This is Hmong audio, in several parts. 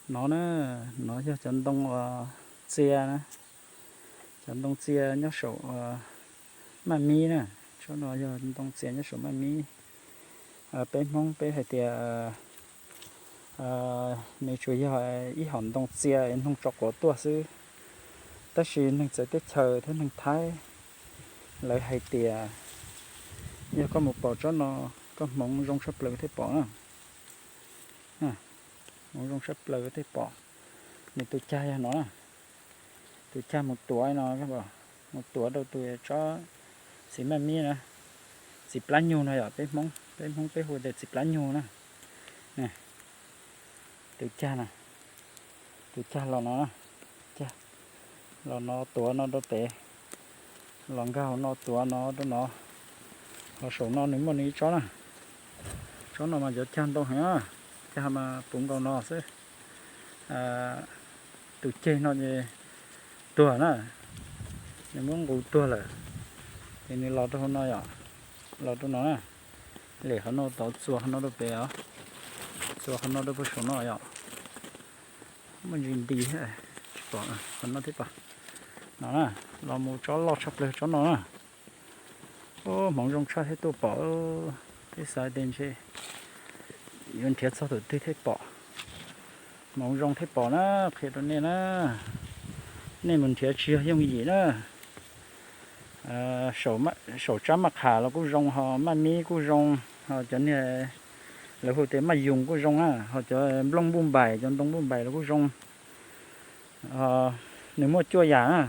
No na, no yog cov ntoo uas txia na, cov ntoo txia nyob saum uas maj mib na. Tsob no yog ntoo txia nyob saum maj mib. Peb Hmoob peb hais tias nws tsuas yog ib hom ntoo txia noog tso quav tuaj xwb, tab sis neeg txawv teb chaws thiab neeg Thaib lawv hais tias yog koj mus pom tsob no, koj hmoov zoo tshaj plaws thiaj pom na. Hmoov zoo tshaj plaws thiaj pom. Nws tus cag yog no na, tus cag mus tuav no, mus tuav rau tus tsob txiv maj mib na, txiv plab nyug no yom, peb Hmoob, peb Hmoob peb hu tias txiv plab nyug na. Tus cag na, tus cag los no, cag los no tuav no rau pem, los nkag hauv no tuav no rau no, los saum no nws muaj nws ib tsob na. Tsob no mas cov cag ntau heev, cag mas puv nkaus no xwb. Tus ceg no ces tuag na, nws muab nqus tuag lawm, ces nws los rau hauv no yom, los rau no na. Lem qhov no tod txuas qhov no rau pem os, txuas qhov no rau puag saum no yom. Muaj ntsis nti, tsis pom, qhov no thiab pom. No na, los mus tsob loj tshaj plaws tsob no na. Hmoov zoo tshaj thiab tuaj pom, twb xav tias ntshe yuav nrhiav txog thaum twg thiaj pom. Hmoov zoo thiaj pom na, qhia rau nej na. Nej mus nrhiav tsis yog yooj yim na. Saum tsab maj qham los kuj zoo, ho maj mib kuj zoo, ho cov niag lawv hu tias maj yoos kuj zoo na, ho cov nplooj npuj npaim, cov ntoo npuj npaim los kuj zoo. Nws muaj cuaj yam na.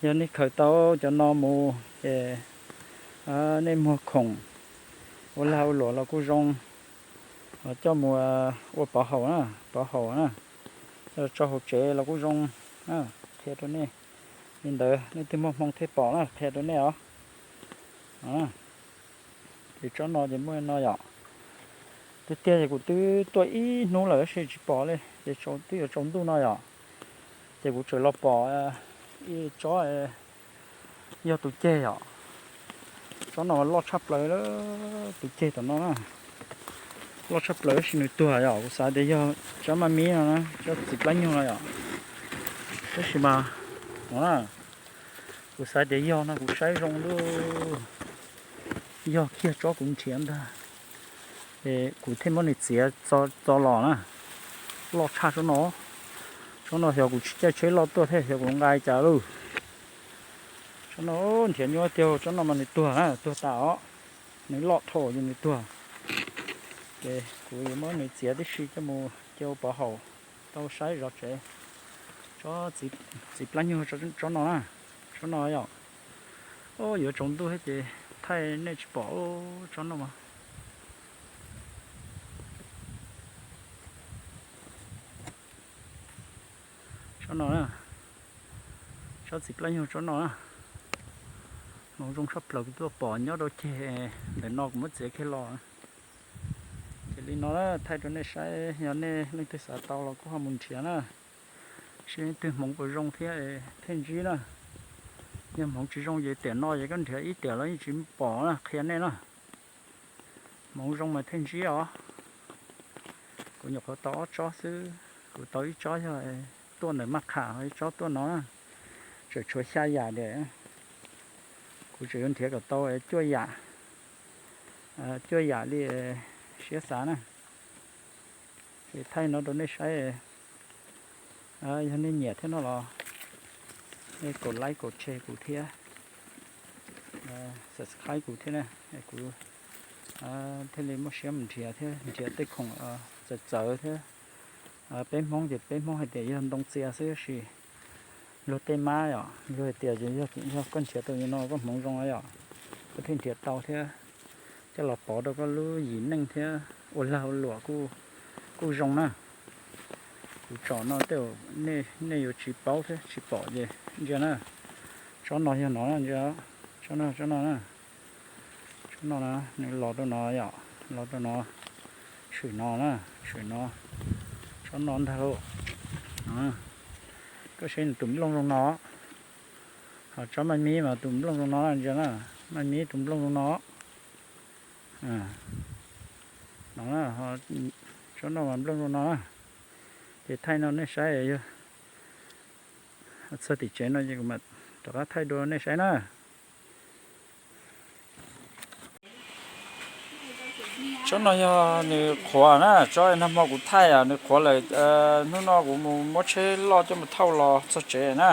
Yog nej khaws tau cov no mus ces nej muag khoom ua lag ua luam los kuj zoo, coj mus ua pov haum na, pov haum na, tso hauv tsev los kuj zoo. Qhia rau nej li ntawd, nej twb muaj hmoo thiaj pom na, qhia rau nej os. Ces tsob no ces muaj no yom. Tiag tiag ces kuv twb tuaj ib hnub lawm tab sis tsis pom li, ces twb yuav tsaus ntuj no yom, ces kuv tseem los pom ib tsob yog tus ceg yom. Tsob no loj tshaj plaws, tus ceg tom no na, loj tshaj plaws tab sis nws tuag yom. Kuv xav tias yog tsob maj mib no na, tsob txiv plab nyug no yom, tab sis mas no na, kuv xav tias yog no, kuv saib zoo lub, yog kiag tsob kuv nrhiav ntag, es kuv thiaj muab nws txiav txo los na. Loj tshaj tsob no, tsob no xyov kuv tsis caij tsheb loj tuaj thiab xyov kuv nqa cas lauj. Tsob no nrhiav nyuaj tiag, tsob no mas nws tuag na, tuag tas os, nws loj dhau ces nws tuag. Ces kuv yuav muab nws txiav tib si coj mus cia ua pov haum tau saib zov tsev. Tsob txiv plab nyug, tsob no na, tsob no yom. Yuav tsaus ntuj thiab ces thaij nej tsis pom tsob no mas. Tsob no na, tsob txiv plab nyug tsob no na, hmoov zoo tshaj plaws, kuv tuaj pom nyob rau ceg ntawm no, kuv muab txiav kiag los. Ces li no thaij rau nej saib, yog nej leej twg xav tau los kuj ho mus nrhiav na, seb leej twg hmoov puas zoo thiab thiaj ntsib na. Yog hmoov tsis zoo ces tiam no ces koj nrhiav ib tiam los yeej tsis pom na, qhia nej na. Hmoov zoo mas thiaj ntsib os. Kuv nyuam qhuav tau ob tsob xwb, kuv tau ib tsob yog tuaj ntawm maj qham, ib tsob tuaj no na, tseem tshuav xya yam tiag. Kuv tseem yuav nrhiav kom tau cuaj yam, cuaj yam li siab xav na. Ces thaij no rau nej saib, yog nej nyiam thiab no los nej kaum like kaum share kuv thiab, subscribe kuv thiab na, kuv thiaj li muaj siab mus nrhiav thiab, nrhiav tej khoom txawv txawv thiab. Peb Hmoob ces peb Hmoob hais tias yog ntoo txia xwb tab sis luag tej mab yom, luag hais tias yog, yog koj nrhiav tau li no koj hmoov zoo yom, koj thiaj nrhiav tau thiab, coj los pov rau koj lub yim neej thiab ua lag ua luam kuj zoo na. Kuv tsom no tej nej yuav tsis paub thiab tsis pom ces ntsia na. Tsob no yog no na, ntsia, tsob no, tsob no na, tsob no na, nws los rau no yom, los rau no, tshwm no na, tshwm no, tsob no ntag lauj. Koj saib nws tus nplooj zoo no, ho tsob maj mib mas tus nplooj zoo no na, ntsia na, maj mib tus nplooj zoo no. No, tsob no mas nplooj zoo no na. Ces thaij no nej saib yog txog tim tsev no ces kuv mam rov qab thaij dua nej saib na. Tsob no yog nws qhuav na, tsob nag hmo kuv thaij nws qhuav lawm, hnub no kuv mus muab tsheb loj coj mus thauj los txog tsev na.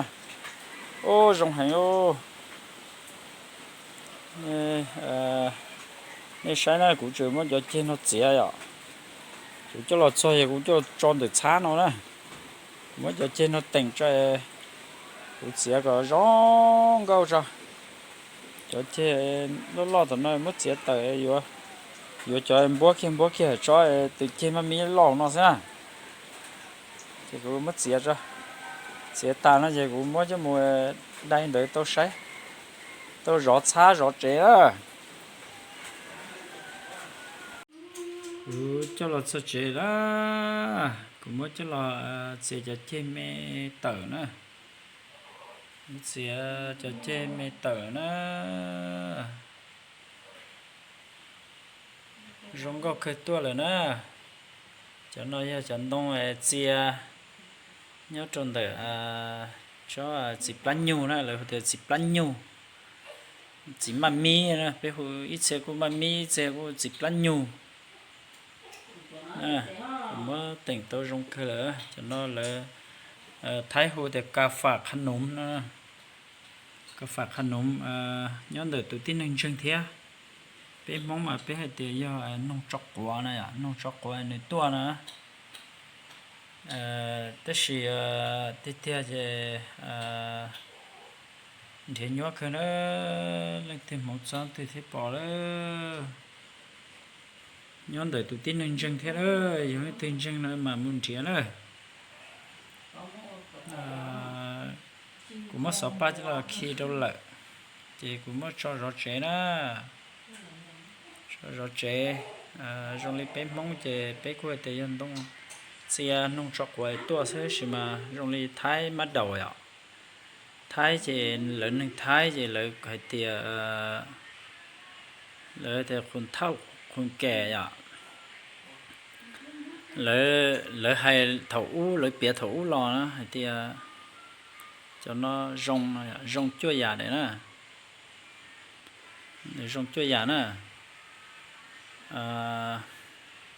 Ub, zoo heev ub. Nej saib na, kuv tseem muab cov ceg no txiav yom. Kuv coj los txog yog kuv coj tso ntawm txhab no na. Muab cov ceg no teem tso, kuv txiav kom zoo nkauj tso. Cov ceg loj loj tom no muab txiav tawm, yuav cov npuab kiag npuab kiag tsob tus ceg maj mib loj no xwb na. Ces kuv muab txiav tso, txiav tas no ces kuv muab coj mus dai ntawd tau saib, tau zov txhab zov tsev na. Kuv coj los txog tsev lawm, kuv muab coj los txiav cov ceg me tawm na. Txiav cov ceg me tawm na. Zoo nkauj kawg tuaj lawm na. Cov no yog cov ntoo txia nyob rau ntawm tsob txiv plab nyug na, lawv hu tias txiv plab nyug, txiv maj mib na, peb hu ib txhia kuj maj mib, ib txhia kuj txiv plab nyug. Kuv muab teem tau zoo kawg lawm. Cov no lawv Thaib hu tias ka fam qha num no, ka fam qha num, nyob ntawm tus tib neeg ntseeg thiab. Peb Hmoob mas peb hais tias yog noog tso quav na, noog tso quav nws tuaj na. Tab sis tiag tiag ces nrhiav nyuaj kawg na, leej twg hmoov txob twg thiaj pom lawm. Nyob ntawm tus tib neeg ntseeg thiab, yog leej twg ntseeg no mas mus nrhiav na. Kuv muab xov paj coj los khi rau lawm, ces kuv muab tso zov tsev na. Tso zov tsev, zoo li peb Hmoob ces peb kuj hais tias yog ntoo txia noog tso quav tuaj xwb, tab sis mas zoo li Thaib mab daus yom. Thaib ces lawv neeg Thaib ces lawv hais tias, lawv tias qhus thauj qhus kem yom. Lawv hais thaum ub, lawv piav thaum ub los na hais tias cov no zoo, zoo cuaj yam daim na. Nws zoo cuaj yam na.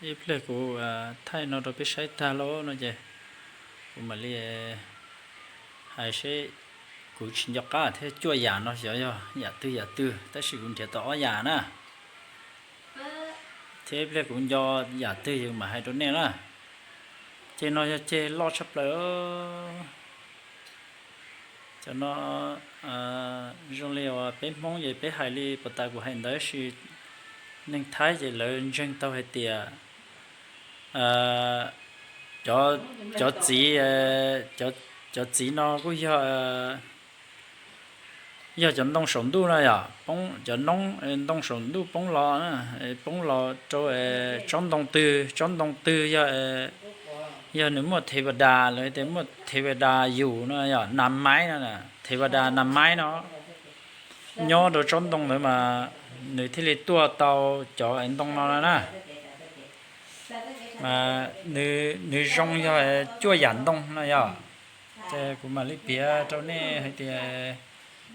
Ib pliag kuv thaij no rau peb saib tag lauj no ces kuv mam li hais seb, kuv tsis nco qab thiab cuaj yam no xyov yog yam twg yam twg, tab sis kuv nrhiav tau ob yam na. Thiab ib pliag kuv nco yam twg kuv mam hais rau nej na. Ceg no yog ceg loj tshaj plaws. Cov no zoo li uas peb Hmoob ces peb hais li puas tas kuv hais ntawd, tab sis neeg Thaib ces lawv ntseeg tau hais tias cov txiv, cov txiv no kuj yog, yog cov ntoo saum ntuj no yom, poob cov noob ntoo saum ntuj poob los, poob los rau tsob ntoo twg, tsob ntoo twg yog, yog nws muaj thev va das, lawv tias muaj thev va das yus no yom, nas maib no, thev va das nas maib no nyob rau tsob ntoo ntawd mas nws thiaj li tuaj tau cov ntoo no na. Mas nws zoo yog cuaj yam ntoo no yom. Ces kuv mam li piav rau nej hais tias,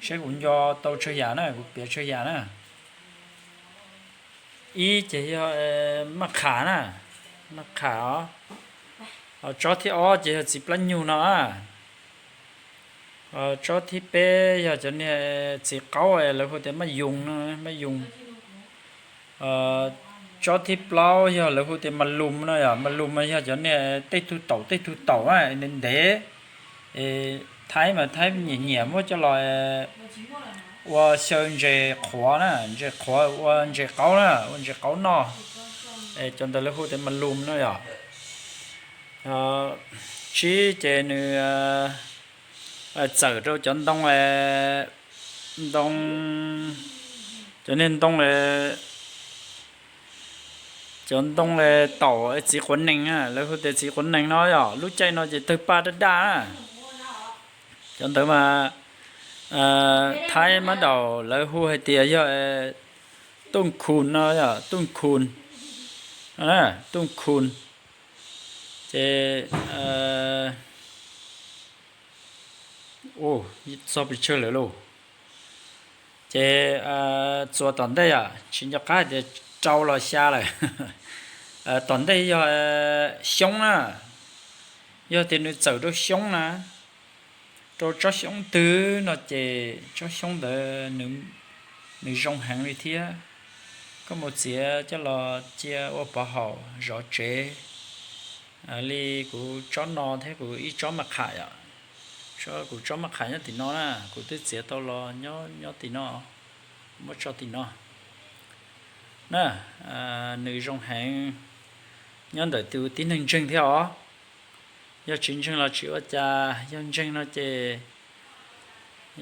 saib kuv nco tau tsawg yam na, kuv piav tsawg yam na. Ib ces yog maj qham na, maj qham os. Tsob thib ob ces yog txiv plab nyug no. Tsob thib peb yog cov niag txiv qaub lawv hu tias maj yoos no, maj yoos. Tsob thib plaub yog lawv hu tias mas lum no yom, mas lum mas yog cov niag tej tug taum tej tug taum ntev ntev. Thaib mas Thaib nyiam nyiam muab coj los ua xyaw ntses qhuav na, ntses qhuav ua ntses qaub na, ua ntses qaub noj. Cov ntawd lawv hu tias mas lum no yom. Tsib ces nws txawm rau cov ntoo, ntoo, cov niag ntoo, cov ntoo taum txiv quav nees, lawv hu tias txiv quav nees no yom, lub caij no ces tawg paj daj daj na. Cov ntawd mas Thaib mab daum lawv hu hais tias yog tuj khun no yom, tuj khun, tuj khun. Ces, u, txog pes tsawg lawm lauj? Ces txuas tom ntej os, tsis nco qab tias rau los xya lawm. Tom ntej yog xyoob na, yog tias nws txawm rau xyoob na, rau tsob xyoob twg no ces tsob xyoob ntawd nws zoo heev li thiab. Koj mus txiav coj los cia ua pov haum zov tsev li kuv tsob no thiab kuv ib tsob maj qham os. Kuv tsob maj qham nyob tim no na, kuv twb txiav tau los nyob tim no, muab tso tim no na. Nws zoo heev, nyob ntawm tus tib neeg ntseeg thiab os. Yog tsis ntseeg los tsis ua cas, yog ntseeg no ces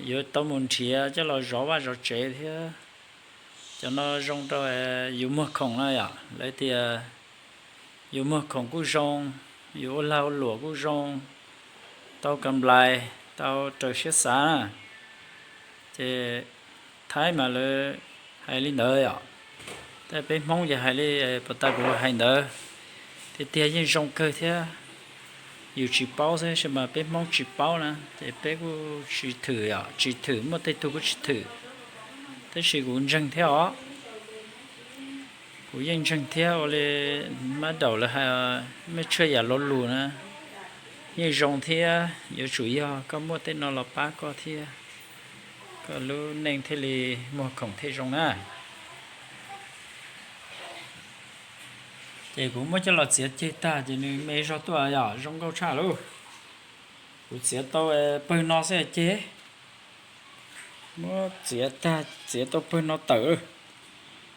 yuav tau mus nrhiav coj los zov vaj zov tsev thiab. Cov no zoo rau yus muag khoom na yom, lawv tias yus muag khoom kuj zoo, yus ua lag ua luam kuj zoo, tau kam nplais, tau raws siab xav na. Ces Thaib mas lawv hais li ntawd yom, tab peb Hmoob ces hais li puas tas kuv hais ntawd, tiag tiag yeej zoo kawg thiab. Yus tsis paub xwb, tab sis mas peb Hmoob tsis paub na ces peb kuj tsis thwm yom, tsis thwm, muaj tej tug kuj tsis thwm, tab sis kuv ntseeg thiab os. Kuv yeej ntseeg thiab, ua li mab daum lawv hais, mej tshuaj yam lo lus na, yeej zoo thiab. Yuav tsum yog koj muaj tej no los pab koj thiab, koj lub neej thiaj li muag khoom thiaj zoo na. Ces kuv muab coj los txiav ceg tag ces nws me zog tuaj yom, zoo nkauj tshaj lauj. Kuv txiav tau pawg no xwb ceg, muab txiav tag txiav tau pawg no tawm,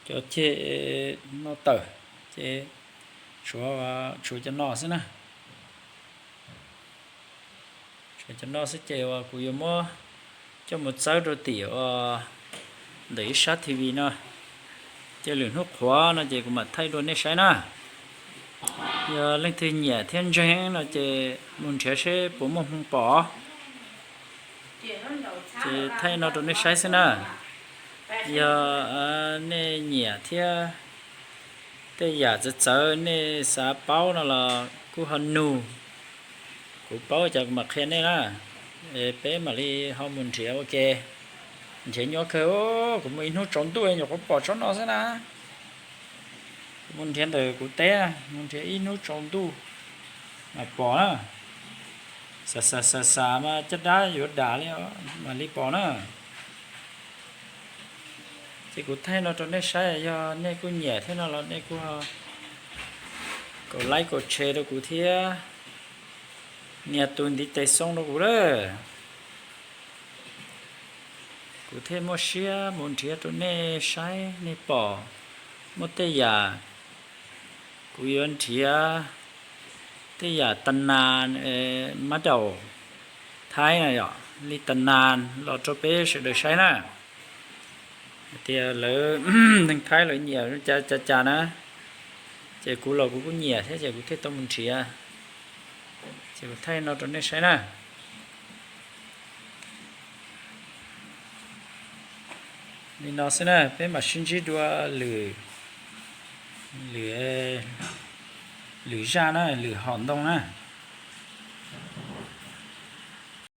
cov ceg no tawm, ces tshuav, tshuav cov no xwb na. Tshuav cov no xwb ces uas kuv yuav muab coj mus txawb rau tim uas ntawm ib sab T V no, ces lwm hnub qhuav no ces kuv mam thaij dua nej saib na. Yog leej twg nyiam thiab ntseeg no ces mus nrhiav seb puas muaj hmoo pom. Ces thaij no rau nej saib xwb na. Yog nej nyiam thiab tej yam txawv txawv nej xav paub no los kuj ho nug, kuv paub cas kuv mam qhia nej na. Peb mam li ho mus nrhiav ua ke. Nrhiav nyuaj kawg, kuv mus ib hnub tsaus ntuj nyuam qhuav pom tsob no xwb na. Kuv mus nrhiav ntawm kuv teb, mus nrhiav ib hnub tsaus ntuj mam pom na. Xav xav xav xav mas caj dab yuav dam li mam li pom na. Ces kuv thaij no rau nej saib, yog nej kuj nyiam thiab no los nej kuj kaum like kaum share rau kuv thiab, nias tus ntiv tes xoo rau kuv lawm. Kuv thiaj muaj siab mus nrhiav rau nej saib nej pom. Muaj tej yam kuv yuav nrhiav tej yam tas nas, mab daum Thaib na yom, li tas nas los rau peb sawv daws saib na. Hais tias lawv neeg Thaib lawv nyiam cas cas cas na, ces kuv los kuv kuj nyiam thiab ces kuv thiaj tau mus nrhiav. Ces kuv thaij no rau nej saib na. Li no xwb na, peb mam sib ntsib dua lwm, lwm, lwm zaj na, lwm hom ntoo na.